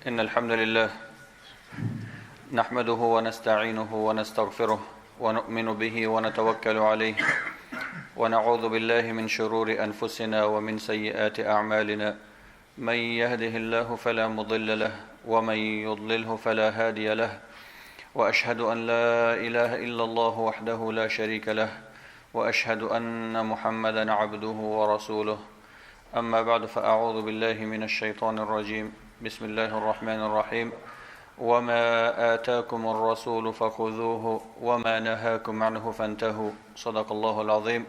إن الحمد لله نحمده ونستعينه ونستغفره ونؤمن به ونتوكل عليه ونعوذ بالله من شرور أنفسنا ومن سيئات أعمالنا، من يهده الله فلا مضل له ومن يضلله فلا هادي له، وأشهد أن لا إله إلا الله وحده لا شريك له، وأشهد أن محمدا عبده ورسوله. أما بعد، فأعوذ بالله من الشيطان الرجيم. بسم الله الرحمن الرحيم. وما آتاكم الرسول فخذوه وما نهاكم عنه فانتهوا. صدق الله العظيم.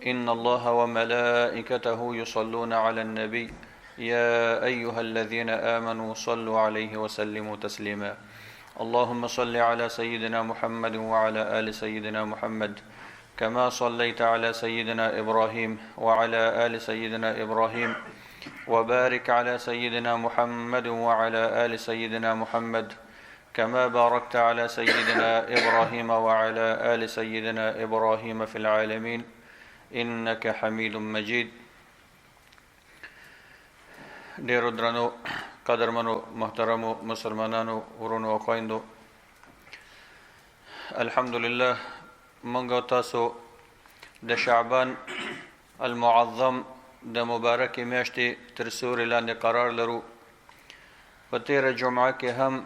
إن الله وملائكته يصلون على النبي يا أيها الذين آمنوا صلوا عليه وسلموا تسليما. اللهم صل على سيدنا محمد وعلى آل سيدنا محمد كما صليت على سيدنا إبراهيم وعلى آل سيدنا إبراهيم، وبارك على سيدنا محمد وعلى آل سيدنا محمد كما باركت على سيدنا إبراهيم وعلى آل سيدنا إبراهيم في العالمين إنك حميد مجيد. ډیرو درنو قدرمنو محترمو مسلمانانو ورونو او خویندو، الحمدلله مونږ تاسو د شعبان المعظم د مبارکې میاشتې تر سیوري لاندې قرار لرو. په تېره جمعه کې هم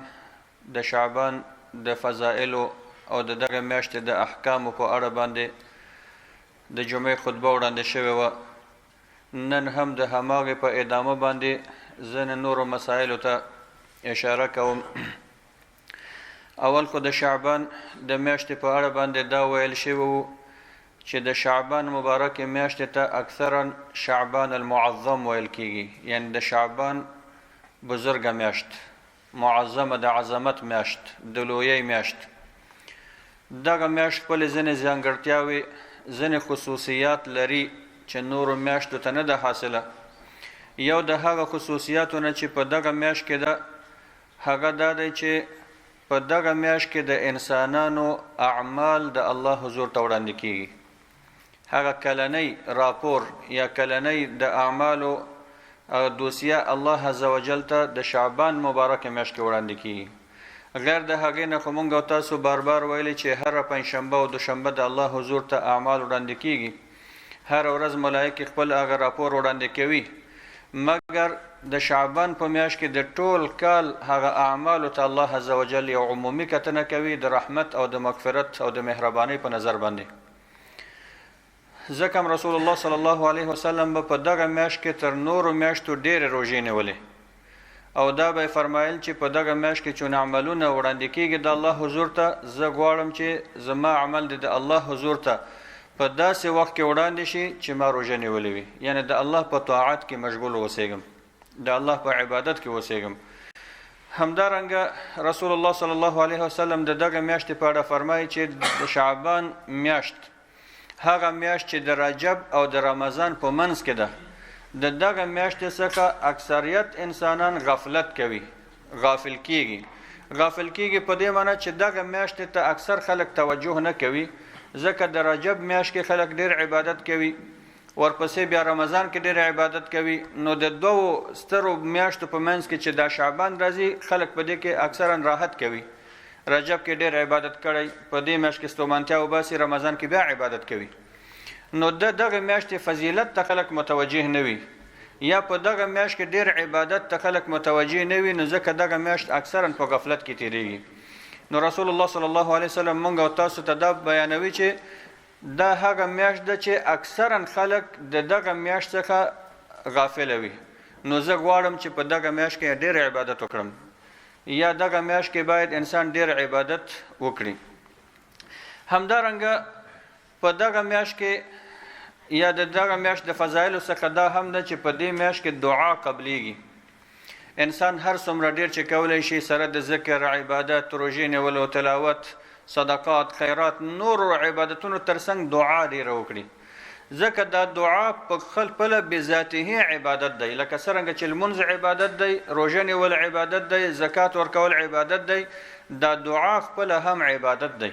د شعبان د فضائلو او د دغه میاشتې د احکامو په اړه باندې د جمعې خطبه وړاندې شوې وه. نن هم د هماغې په ادامه باندې ځینې نورو مسایلو ته اشاره کوم. اول خو د شعبان د میاشتې په اړه باندې دا ویل شوي وو چې د شعبان مبارکې میاشتې ته اکثرا شعبان المعظم ویل کیږي، یعنی د شعبان بزرګه میاشت، معظمه د عظمت میاشت، د لویۍ میاشت. دغه میاشت خپلې ځینې ځانګړتیاوې، ځینې خصوصیات لري چې نورو میاشتو ته نه ده حاصله. یو د هغه خصوصیاتو نه چې په دغه میاشت کې ده، هغه دا دی چې په دغه میاشت کې د انسانانو اعمال د الله حضور ته وړاندې کیږي. هغه کلنۍ راپور یا کلنۍ د اعمالو دوسیه الله عز وجل ته د شعبان مبارکه میاشت کې وړاندې کیږي. غیر د هغې نه خو مونږ او تاسو بار بار ویلي چې هره پنجشنبه او دوشنبه د الله حضور ته اعمال وړاندې کیږي. هره ورځ ملایکې خپل هغه راپور وړاندې کوي، مګر د شعبان په میاشت کې د ټول کال هغه اعمالو ته الله عز وجل یو عمومي کتنه کوي د رحمت او د مغفرت او د مهربانۍ په نظر باندې. ځکه هم رسول الله صلی الله علیه وسلم به په دغه میاشت کې تر نورو میاشتو ډېرې روژې نیولې، او دا به یې فرمایل چې په دغه میاشت کې چون عملونه وړاندې کیږي د الله حضور ته، زه غواړم چې زما عمل دې د الله حضور ته په داسې وخت کې وړاندې شي چې ما روژه نیولې وي، یعنی د الله په طاعت کې مشغول اوسېږم، د الله په عبادت کې اوسېږم. همدارنګه رسول الله صلی الله علیه وسلم د دغه میاشتې په اړه فرمایي چې د شعبان میاشت هغه میاشت چې د رجب او د رمضان په منځ کې ده، د دغه میاشتې څخه اکثریت انسانان غفلت کوي، غافل کیږي. غافل کیږي په دې معنی چې دغه میاشتې ته اکثر خلک توجه نه کوي، ځکه د رجب میاشت کې خلک ډېر عبادت کوي، ورپسې بیا رمضان کې ډېر عبادت کوي. نو د دوو سترو میاشتو په منځ کې چې دا شعبان راځي، خلک په دې کې اکثرا راحت کوي. رجب کې ډېر عبادت کړی، په دې میاشت کې ستومانتیا وباسي، رمضان کې بیا عبادت کوي. نو د دغه میاشتې فضیلت ته خلک متوجه نه وي، یا په دغه میاشت کې ډېر عبادت ته خلک متوجه نه وي، نو ځکه دغه میاشت اکثرا په غفلت کې تېرېږي. نو رسول الله صلی الله علیه وسلم مونږ او تاسو ته دا بیانوي چې دا هغه میاشت ده چې اکثرا خلک د دغه میاشت څخه غافله وي. نو زه غواړم چې په دغه میاشت کې ډېر عبادت وکړم، یا دغه میاشت کې باید انسان ډېر عبادت وکړي. همدارنګه په دغه میاشت کې یا د دغه میاشت د فضایلو څخه دا هم ده چې په دې میاشت کې دعا قبلیږي. انسان هر څومره ډېر چې کولی شي سره د ذکر، عبادت، روژې نیولو، تلاوت، صدقات، خیرات، نورو عبادتونو ترڅنګ دعا ډېره وکړي، ځکه دا دعا په خپله بذاته عبادت دی. لکه څرنګه چې لمونځ عبادت دی، روژه نیول عبادت دی، زکات ورکول عبادت دی، دا دعا خپله هم عبادت دی.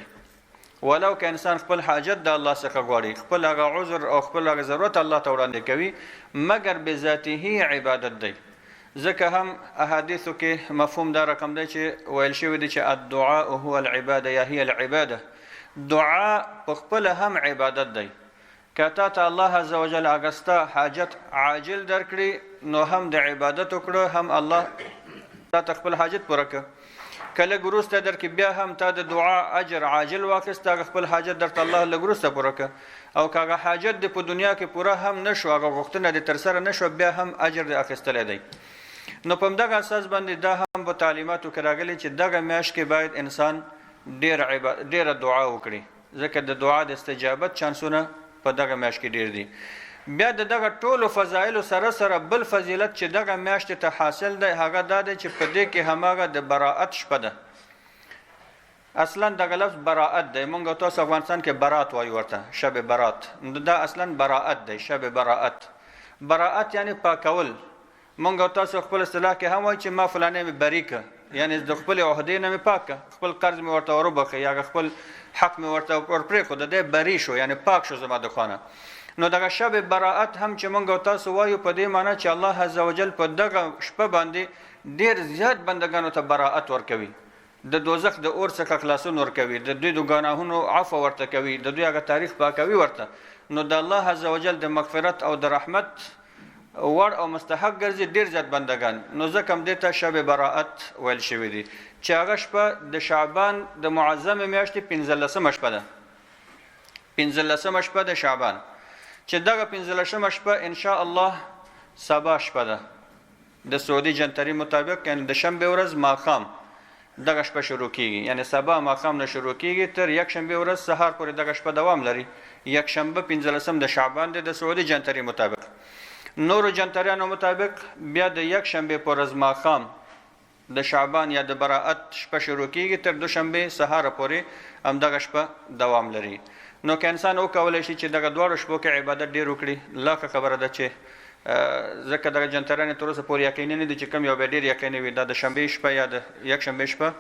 ولو که انسان خپل حاجت د الله څخه غواړي، خپل هغه عذر او خپل هغه ضرورت الله ته وړاندې کوي، مګر بذاته عبادت دی. ځکه هم احادیثو کې مفهوم دا رقم دی چې ویل شوی دی چې الدعاء هو العباده یا هي العباده، دعا په خپله هم عبادت دی. که تا ته الله عزوجل هغه ستا حاجت عاجل درکړي نو هم د عبادت وکړه، هم الله تا ته خپل حاجت پوره کړ. که لږ وروسته درکړي بیا هم تا د دعا اجر عاجل واخیست، هغه خپل حاجت درته الله لږ وروسته پوره کړ. او که هغه حاجت دې په دنیا کې پوره هم نه شو، هغه غوښتنه دې ترسره نه شوه، بیا هم اجر دې اخیستلی دی. نو په همدغه اساس باندې دا هم په تعلیماتو کې راغلي چې دغه میاشت کې باید انسان ډېره دعا وکړي، ځکه د دعا د استجابت چانسونه په دغه میاشت کې ډېر دي. بیا د دغه ټولو فضایلو سره سره بل فضیلت چې دغه میاشتې ته حاصل دی هغه دا دی چې په دې کې هماغه د براءت شپه ده. اصلا دغه لفظ براءت دی، مونږ تاسو افغانستان کې برات وایو ورته، شب برات. دا اصلا براءت دی، شب براءت. براءت یعنی پاکول. مونږ تاسو خپل اصطلاح کې هم وایو چې ما فلانه مې بری که، یعنی د خپل عهدې نه مې پاک که، خپل قرض مې ورته وروبخښه یا خپل حق مې ورته ورپرېښود، دی بری شو یعنی پاک شو زما د خوا نه. نو دغه شب براءت هم چې مونږ تاسو وایو په دې معنی چې الله عزوجل په دغه شپه باندې ډېر زیات بندګانو ته براءت ورکوي، د دوزخ د اور څخه خلاصون ورکوي، د دوی د ګناهونو عفو ورته کوي، د دوی هغه تاریخ پاکوي ورته. نو د الله عزوجل د مغفرت او د رحمت وړ او مستحق ګرځي ډېر زیات بندګان. نو ځکه هم دې ته شب براءت ویل شوی دی چې هغه شپه د شعبان د معظمې میاشتې 15مه شپه ده، 15مه شپه د شعبان، چې دغه 15مه شپه ان شاء الله سبا شپه ده د سعودي جنتري مطابق، یعنی د شنبې ورځ ماښام دغه شپه شروع کیږي، یعنی سبا ماښام نه شروع کیږي تر یکشنبې ورځ سهار پورې دغه شپه دوام لري. یکشنبه 15 د شعبان دی د سعودي جنتري مطابق. نورو جنتریانو مطابق بیا د یکشنبې پر ورځ ماښام د شعبان یا د براءت شپه شروع کیږي تر دوشنبې سهار پورې همدغه شپه دوام لري. نو که انسان وکولی شي چې دغه دواړو شپو کې عبادت ډېر وکړي، لا ښه خبره ده چې ځکه دغه جنترانې تر اوسه پورې یقیني نه دي چې کوم یو به ډېر یقیني وي، دا د شنبې شپه یا د یکشنبې شپه.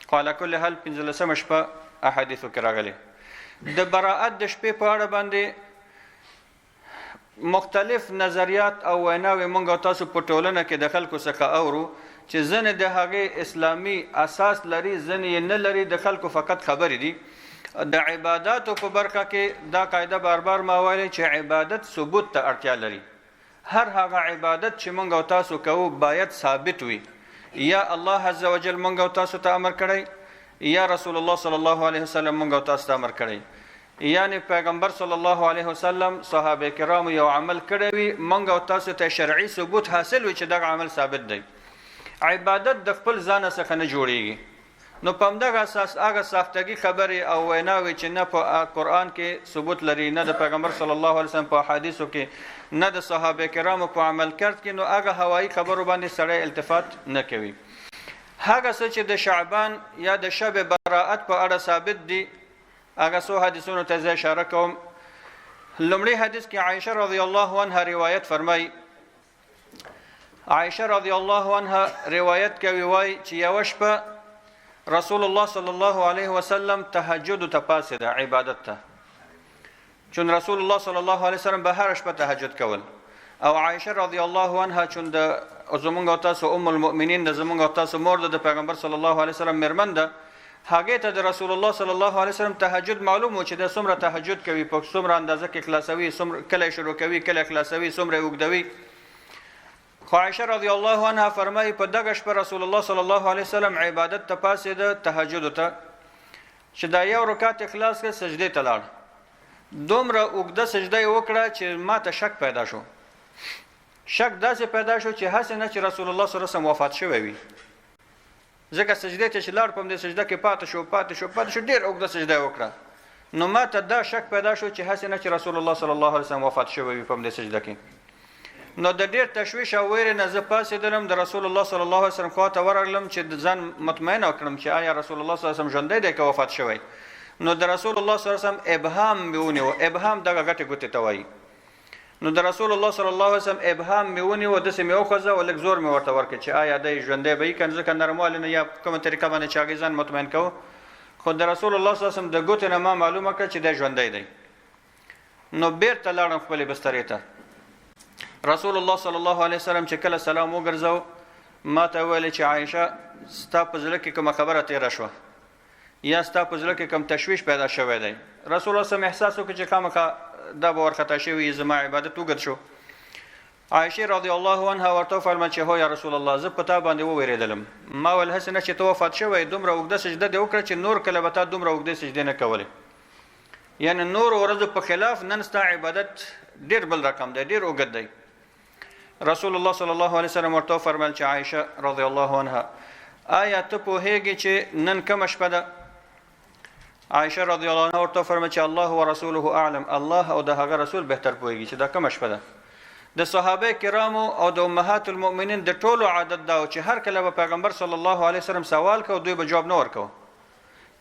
خو علی کل حال 15مه شپه احادیثو کې راغلې. د براءت د شپې په اړه باندې مختلف نظریات او ویناوې مونږ او تاسو په ټولنه کې د خلکو څخه اورو چې ځینې د هغې اسلامي اساس لري، ځینې یې نه لري، د خلکو فقط خبرې دي. د عباداتو په برخه کې دا قاعده بار بار ما ویلې چې عبادت ثبوت ته اړتیا لري. هر هغه عبادت چې مونږ او تاسو کوو باید ثابت وي، یا الله عز وجل مونږ او تاسو ته امر کړی، یا رسول الله صلی الله علیه وسلم مونږ او تاسو ته امر کړی. یعنی پیغمبر صلی الله علیه وسلم صحابه کرامو یو عمل کړی وي، مونږ او تاسو ته شرعي ثبوت حاصل وي چې دغه عمل ثابت دی. عبادت د خپل ځانه څخه نه جوړیږي. نو په همدغه اساس هغه ساختګي خبرې او ویناوې چې نه په قرآن کې ثبوت لري، نه د پیغمبر صلی الله علیه وسلم په احادیثو کې، نه د صحابه کرامو په عمل کرد کې، نو هغه هوایي خبرو باندې سړی التفات نه کوي. هغه څه چې د شعبان یا د شب براءت په اړه ثابت دي هغه څو حدیثونو ته زه اشاره کوم. لومړی حدیث کې عایشه رضی الله عنها روایت فرمایي، عایشه رضی الله عنها روایت کوي وایي چې یوه شپه رسول الله صلی الله علیه وسلم تهجد ته پاڅېده عبادت ته. چون رسول الله صلی الله علیه وسلم به هره شپه تهجد کول، او عایشه رضی الله عنها چون د زمونږ او تاسو ام المؤمنین د زمونږ او تاسو مور ده، د پیغمبر صلی الله علیه وسلم میرمن ده، هغې ته د رسول الله صلی الله علیه وسلم تهجد معلوم و چې د څومره تهجد کوي، په څومره اندازه کې خلاصوي، څومره کله شروع کوي، کله خلاصوي، څومره یې اوږدوي. خو عایشه رضی الله عنها فرمایي په دغه شپه رسول الله صلی الله علیه وسلم عبادت ته پاڅېده تهجد ته، چې دا یو رکعت یې خلاص کړ سجدې ته لاړ. دومره اوږده سجده یې وکړه چې ما ته شک پیدا شو. شک داسې پیدا شو چې هسې نه چې رسول الله صلی الله علیه وسلم وفات شوی وي، ځکه سجدې ته چې لاړ په همدې سجده کې پاتې شو پاتې شو پاتې شو، ډېر اوږده سجده یې وکړه. نو ما ته دا شک پیدا شو چې هسې نه چې رسول الله صلی الله علیه وسلم وفات شوی وي په همدې سجده کې. نو د ډېر تشویش او ویرې نه زه پاڅېدلم، د رسول الله صلی الله علیه وسلم خواته ورغلم چې ځان مطمئن کړم چې آیا رسول الله صلی الله علیه وسلم ژوندی دی که وفات شوی. نو د رسول الله صلی الله علیه وسلم ابهام مې ونیو، ابهام دغه غټې ګوتې ته وایي. نو د رسول الله صلی الله علیه وسلم ابهام مې ونیو، داسې مې وخوځاوه، لږ زور مې ورته ورکړ چې آیا دی ژوندی به وي که نه، ځکه نرموالي نه یا کومه طریقه باندې چې هغې ځان مطمئن کوو. خو د رسول الله صلی الله علیه وسلم د ګوتې نه ما معلومه کړه چې دی ژوندی دی. نو بیرته لاړم خپلې بسترې ته. رسول الله صلی الله علیه وسلم چې کله سلام وګرځاو ما ته وویل چې عایشه، ستا په زړه کې کومه خبره تېره شوه یا ستا په زړه کې کوم تشویش پیدا شوی دی؟ رسول الله سم احساس وکړ چې خامخا دا به ورخطا شوي، زما عبادت اوږد شو. عایشې رضی الله عنها ورته وفرمایل چې هو یا رسول الله، زه په تا باندې ووېرېدلم، ما ویل هسې نه چې ته وفات شوی، دومره اوږده سجده دې وکړه چې نور کله به تا دومره اوږدې سجدې نه کولې، یعنې نورو ورځو په خلاف نن ستا عبادت ډېر بل رقم دی، ډېر اوږد دی. رسول الله صلی الله علیه وسلم ورته وفرمایل چې عایشه رضی الله عنها، آیا ته پوهېږې چې نن کومه شپه ده؟ عایشه رضی الله عنها ورته وفرمایل چې الله ورسوله اعلم، الله او د هغه رسول بهتر پوهېږي چې دا کومه شپه ده. د صحابه کرامو او د امهات المؤمنین د ټولو عادت دا و چې هر کله به پیغمبر صلی الله علیه وسلم سوال کو، دوی به جواب نه ورکاوه،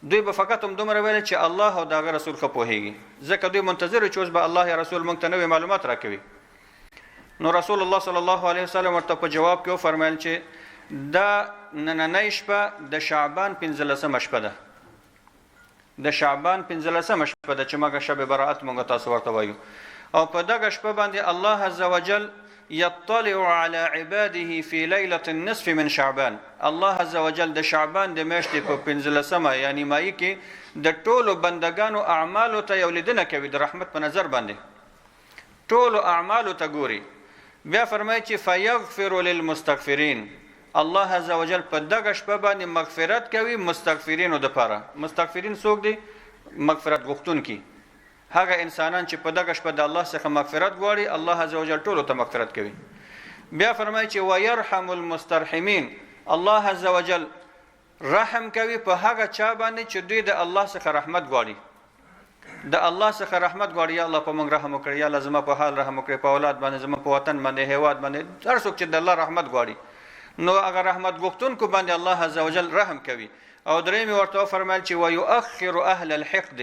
دوی به فقط هم دومره ویل چې الله او د هغه رسول ښه پوهېږي، ځکه دوی منتظر وو چې اوس به الله یا رسول موږ ته نوې معلومات راکوي. نو رسول الله صلی الله علیه وسلم ورته په جواب کې وفرمایل چې دا نننۍ شپه د شعبان 15مه شپه ده، د شعبان 15مه شپه ده چې موږ شب براءت موږ تاسو ورته وایو، او په دغه شپه باندې الله عز وجل يطلع على عباده في ليلة النصف من شعبان، الله عز وجل د شعبان د میاشتې په 15مه یا نیمایي کې د ټولو بندګانو اعمالو ته یو لیدنه کوي د رحمت په نظر باندې، ټولو اعمالو ته ګوري. بیا فرمایي چې فیغفر للمستغفرین، الله عز وجل په دغه شپه باندې مغفرت کوي مستغفرینو دپاره. مستغفرین څوک دي؟ مغفرت غوښتونکي، هغه انسانان چې په دغه شپه د الله څخه مغفرت غواړي، الله عز وجل ټولو ته مغفرت کوي. بیا فرمایي چې ویرحم المسترحمین، الله عز وجل رحم کوي په هغه چا باندې چې دوی د الله څخه رحمت غواړي، د الله څخه رحمت غواړي، یا الله په موږ رحم وکړي، یا الله زما په حال رحم وکړي، په اولاد باندې، زما په وطن باندې، هیواد باندې، هر څوک چې د الله رحمت غواړي نو هغه رحمت غوښتونکو باندې الله عز وجل رحم کوي. او دریم ورته وفرمایل چې ویؤخر اهل الحقد،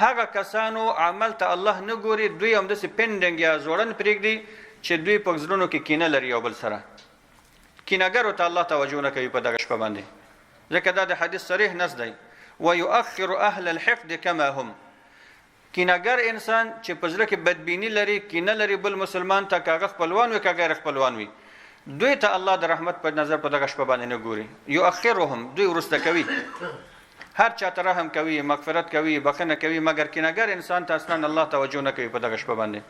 هغه کسانو عمل ته الله نه ګوري، دوی هم داسې پنډنګ یا ځوړند پرېږدي چې دوی په زړونو کې کینه لري یو بل سره، کینهګرو ته الله توجه نه کوي په دغه شپه باندې، ځکه دا د حدیث صریح نص دی، ویؤخر اهل الحقد کما هم. کینهګر انسان چې په زړه کې بدبیني لري، کینه لري بل مسلمان ته، که هغه خپلوان وي که غیر خپلوان وي، دوی ته الله د رحمت په نظر په دغه شپه باندې نه ګوري. یؤخرهم، دوی وروسته کوي، هر چا ته رحم کوي، مغفرت کوي، بخښنه کوي، مګر کینهګر انسان ته اصلا الله توجه نه کوي په دغه شپه باندې.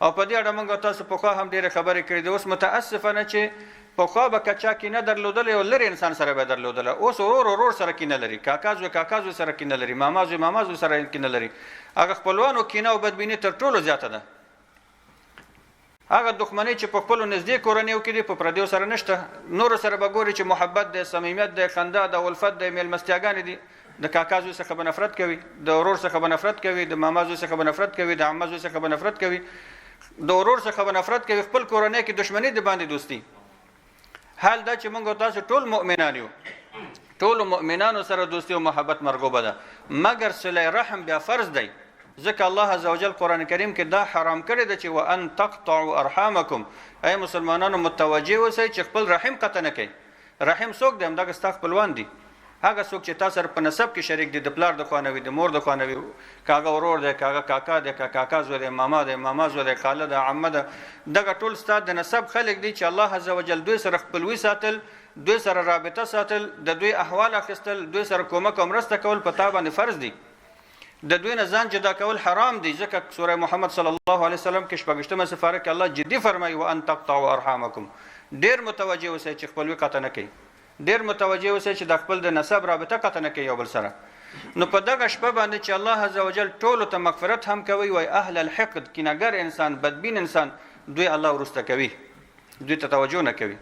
او په دې اړه موږ تاسو پخوا هم ډېرې خبرې کړې دي. اوس متاسفانه چې پخوا به که چا کینه درلودله یو لرې انسان سره به درلودله، اوس ورور ورور سره کینه لري، کاکا زوی کاکا زوی سره کینه لري، ماما زوی ماما زوی سره کینه لري. هغه خپلوانو کینه او بدبیني تر ټولو زیاته ده. هغه دښمنۍ چې په خپلو نږدې کورنیو کې دي په پردیو سره نشته، نورو سره به ګوري چې محبت دی، صمیمیت دی، خندا ده، الفت دی، میلمستیاګانې دي. د کاکا زوی څخه به نفرت کوي، د ورور څخه به نفرت کوي، د ماما زوی څخه به نفرت کوي، د عمه زوی څخه به نفرت کوي، د ورور څخه به نفرت کوي، خپل کورنۍ کې دښمني د باندې دوستي. حال دا چې موږ تاسو ټول مؤمنان یو، ټولو مؤمنانو سره دوستي او محبت مرغوبه ده، مګر صله رحم بیا فرض دی، ځکه الله عز وجل قرآن کریم کې دا حرام کړی دی چې وان تقطعوا ارحامکم، ای مسلمانانو متوجه اوسئ چې خپل رحم قطع نه کړئ. رحم څوک دی؟ همدغه ستا خپلوان دي، هغه څوک چې تا سره په نسب کې شریک دي، د پلار د خوا نه وي، د مور د خوا نه وي، که هغه ورور دی، که هغه کاکا دی، که کاکا زوی دی، ماما دی، ماما زوی دی، خاله ده، عمه ده، دغه ټول ستا د نسب خلک دي چې الله عز وجل دوی سره خپلوي ساتل، دوی سره رابطه ساتل، د دوی احوال اخیستل، دوی سره کومک او مرسته کول په تا باندې فرض دي. د دوی نه ځان جدا کول حرام دي، ځکه سوره محمد صلی الله علیه وسلم کې 26مه سفاره کې الله جدي فرمایي وان تقطعوا ارحامکم. ډېر متوجه اوسئ چې خپلوي قطع نه کوي، ډېر متوجه اوسئ چې د خپل د نسب رابطه قطع نه کوي یو بل سره. نو په دغه شپه باندې چې الله عز وجل ټولو ته مغفرت هم کوي، وای اهل الحقد، کینهګر انسان، بدبین انسان، دوی الله وروسته کوي، دوی ته توجه نه کوي.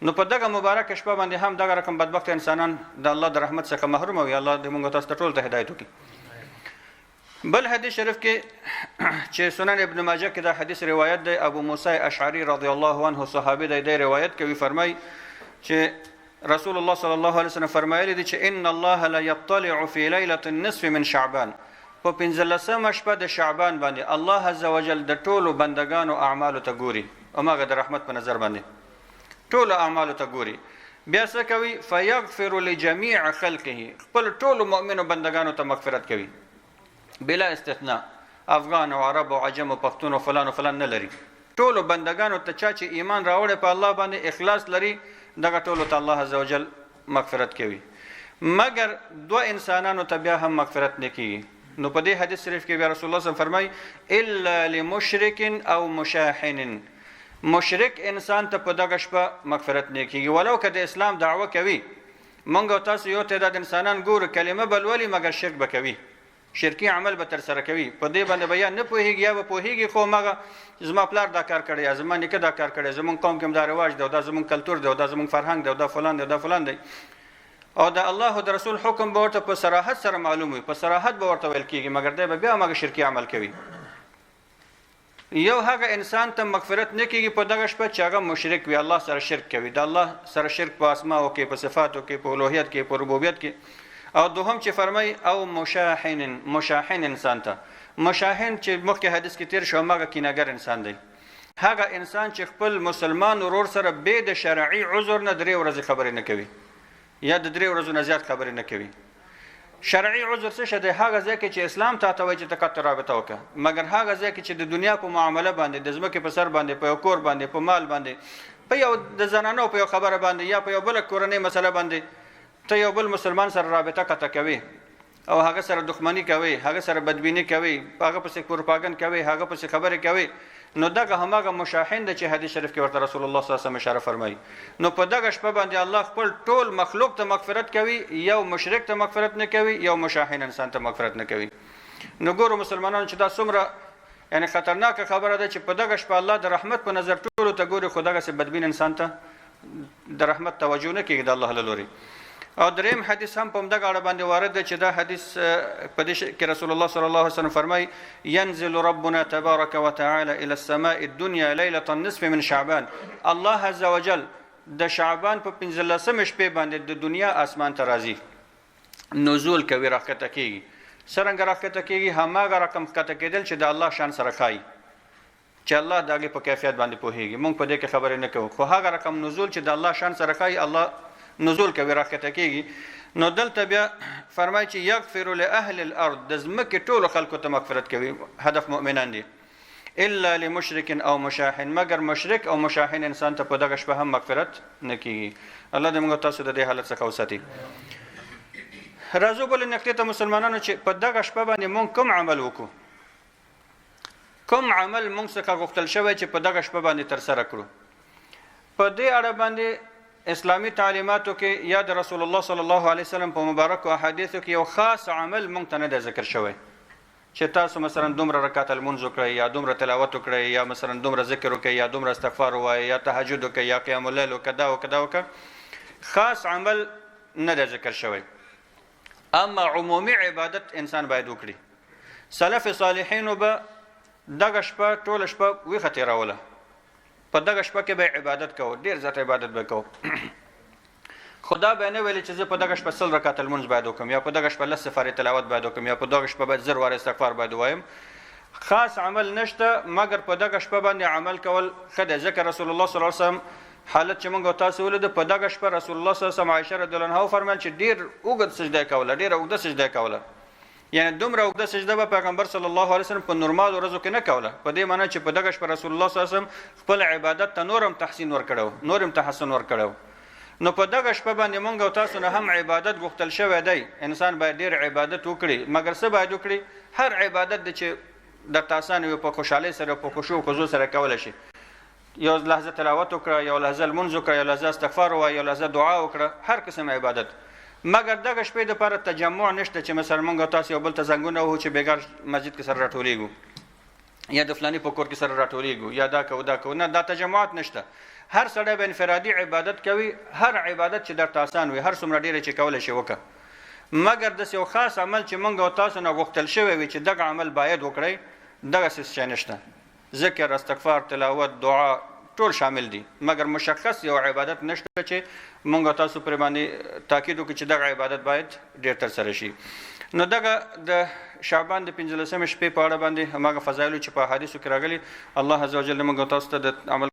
نو په دغه مبارکه شپه باندې هم دغه رقم بدبخت انسانان د الله د رحمت څخه محروم وي. الله دې موږ تاسو ته ټول ته هدایت وکړي. بل حدیث شریف کې چې سنن ابن ماجه کې دا حدیث روایت دی، ابو موسی اشعری رضی الله عنه صحابي دی، دی روایت کوي، فرمایي چې رسول الله صلی الله علیه وسلم فرمایلی دی چې ان الله لا یطلع فی لیلة النصف من شعبان، په 15مه شپه د شعبان باندې الله عز وجل د ټولو بندگانو اعمالو ته ګوري، هماغه د رحمت په نظر باندې ټولو اعمالو ته ګوري. بیا څه کوي؟ فیغفر لجمیع خلقه، خپل ټولو مؤمنو بندگانو ته مغفرت کوي بلا استثناء، افغان او عرب او عجم او پښتون او فلان او فلان نه لري، ټولو بندګانو ته، چا چې ایمان راوړی په الله باندې، اخلاص لري، دغه ټولو ته الله عزوجل مغفرت کوي، مګر دوه انسانانو ته بیا هم مغفرت نه کیږي. نو په دې حدیث شریف کې بیا رسول الله صلی الله علیه وسلم فرمایي الا لمشرک او مشاحن، مشرک انسان ته په دغه شپه مغفرت نه کیږي، ولو که د اسلام دعوه کوي. مونږ او تاسو یو تعداد انسانان ګورو، کلمه به لولي مګر شرک به کوي، شرکي عمل به ترسره کوي، په دې باندې به یا نه پوهېږي یا به پوهېږي، خو هماغه زما پلار دا کار کړی یا زما نیکه دا کار کړی، زمونږ قوم کې هم دا رواج دی او دا زمونږ کلتور دی او دا زمونږ فرهنګ دی او دا فلان دی او دا فلان دی، او د الله او د رسول حکم به ورته په صراحت سره معلوم وي، په صراحت به ورته ویل کېږي، مګر دی به بیا هماغه شرکي عمل کوي. یو هغه انسان ته مغفرت نه کیږي په دغه شپه چې هغه مشرک وي، الله سره شرک کوي، د الله سره شرک په اسماو کې، په صفاتو کې، په الوهیت کې، په ربوبیت کې. او دوهم چې فرمای او مشاحن، مشاحن انسان ته، مشاحن چې مخکې حدیث کې تیر شو هماغه کینهګر انسان دی، هغه انسان چې خپل مسلمان ورور سره بې د شرعي عذر نه درې ورځې خبرې نه کوي یا د درې ورځو نه زیات خبرې نه کوي. شرعي عذر څه شی دی؟ هغه ځای کې چې اسلام تا ته وایي چې ته قطع رابطه وکړه، مګر هغه ځای کې چې د دنیا په معامله باندې، د ځمکې په سر باندې، په یو کور باندې، په مال باندې، په یو د زنانو په یو خبره باندې یا په یو بله کورنۍ مسله باندې ته یو بل مسلمان سره رابطه قطع کوي او هغه سره دښمني کوي، هغه سره بدبیني کوي، هغه پسې پروپاګند کوي، هغه پسې خبرې کوي، نو دغه هماغه مشاحن دی چې حدیث شریف کې ورته رسول الله صلی الله علیه وسلم اشاره فرمایي. نو په دغه شپه باندې الله خپل ټول مخلوق ته مغفرت کوي، یو مشرک ته مغفرت نه کوي، یو مشاحن انسان ته مغفرت نه کوي. نو ګورو مسلمانانو چې دا څومره یعنی خطرناکه خبره ده چې په دغه شپه الله د رحمت په نظر ټولو ته ګوري، خو دغسې بدبین انسان ته د رحمت توجه نه کېږي د الله له لوري. او دریم حدیث هم په همدغه اړه باندې وارد دی چې دا حدیث په دې کې رسول الله صلی الله علیه وسلم فرمایي ينزل ربنا تبارك وتعالى الى السماء الدنيا ليله النصف من شعبان. الله عز وجل د شعبان په 15 شپې باندې د دنیا اسمان ته راځي، نزول کوي، راښکته کېږي. څرنګه راښکته کېږي؟ هماغه رقم ښکته کېدل چې د الله شان سره ښایي، چې الله د هغې په کیفیت باندې پوهېږي، مونږ په دې کې خبرې نه کوو، خو هغه رقم نزول چې د الله شان سره ښایي، الله نزول کوي، راښکته کېږي. نو دلته بیا فرمایي چې یغفر لأهل الارض، د ځمکې ټولو خلکو ته مغفرت کوي، هدف مؤمنان دي، الا لمشرک او مشاحن، مګر مشرک او مشاحن انسان ته په دغه شپه هم مغفرت نه کیږي. الله دې موږ تاسو د دې حالت څخه وساتي. راځو بلې نقطې ته مسلمانانو چې په دغه شپه باندې موږ کوم عمل وکړو، کوم عمل موږ څخه غوښتل شوی چې په دغه شپه باندې ترسره کړو. په دې اړه باندې اسلامي تعلیماتو کې یا د رسول الله صلی الله علیه وسلم په مبارکو احادیثو کې یو خاص عمل موږ ته نه دی ذکر شوی چې تاسو مثلا دومره رکعت لمونځ وکړئ، یا دومره تلاوت وکړئ، یا مثلا دومره ذکر وکړئ، یا دومره استغفار ووایئ، یا تهجد وکړئ، یا قیام اللیل وکړئ، دا وکړه دا وکړه. خاص عمل نه دی ذکر شوی، اما عمومي عبادت انسان باید وکړي. سلف صالحینو به دغه شپه ټوله شپه ویښه تېروله، په دغه شپه کې به عبادت کوو، ډېر زیات عبادت به کوو. خو دا به نه ویلې چې زه په دغه شپه 100 رکعته لمونځ باید وکړم، یا په دغه شپه 10 سفارې تلاوت باید وکړم، یا په دغه شپه باید 1000 واره استغفار باید ووایم. خاص عمل نشته، مګر په دغه شپه باندې عمل کول ښه دی، ځکه رسول الله صلی الله علیه وسلم حالت چې موږ تاسو ولید په دغه شپه رسول الله صلی الله علیه وسلم عایشه رضی الله عنها وفرمایل چې ډېر اوږد سجده کوله، ډېره اوږده سجده کوله. یعنی دومره اوږده سجده به پیغمبر صلی الله علیه وسلم په نورمالو ورځو کې نه کوله، په دې معنی چې په دغه شپه رسول الله صلی الله علیه وسلم خپل عبادت ته نور هم تحسین ورکړی، نور هم تحسن ورکړی. نو په دغه شپه باندې مونږ او تاسو نه هم عبادت غوښتل شوی دی. انسان باید ډېر عبادت وکړي، مګر څه باید وکړي؟ هر عبادت دی چې درته اسانه وي، په خوشحالۍ سره، په خشوع خضوع سره کولی شي. یو لحظه تلاوت وکړه، یو لحظه لمونځ وکړه، یو لحظه استغفار ووایه، یو لحظه دعا وکړه، هر قسم عبادت. مګر دغه شپې دپاره تجمع نشته چې مثلا مونږ او تاسو یو بل ته زنګونه وهو چې بېګار مسجد کې سره راټولېږو، یا د فلاني په کور کې سره راټولېږو، یا دا کوو دا کوو. نه، دا تجمعات نشته. هر سړی به انفرادي عبادت کوي، هر عبادت چې درته اسان وي، هر څومره ډېر چې کولی شي وکړه. مګر داسې یو خاص عمل چې مونږ او تاسو نه غوښتل شوی وي چې دغه عمل باید وکړئ، دغسې څه شی نشته. ذکر، استغفار، تلاوت، دعا ټول شامل دي، مګر مشخص یو عبادت نشته چې مونږ تاسو پرې باندې تاکید وکړو چې دغه عبادت باید ډېر ترسره شي. نو دغه د شعبان د 15 شپې په اړه باندې هماغه فضایلو چې په احادیثو کې راغلي، الله عز وجل موږ تاسو ته د عمل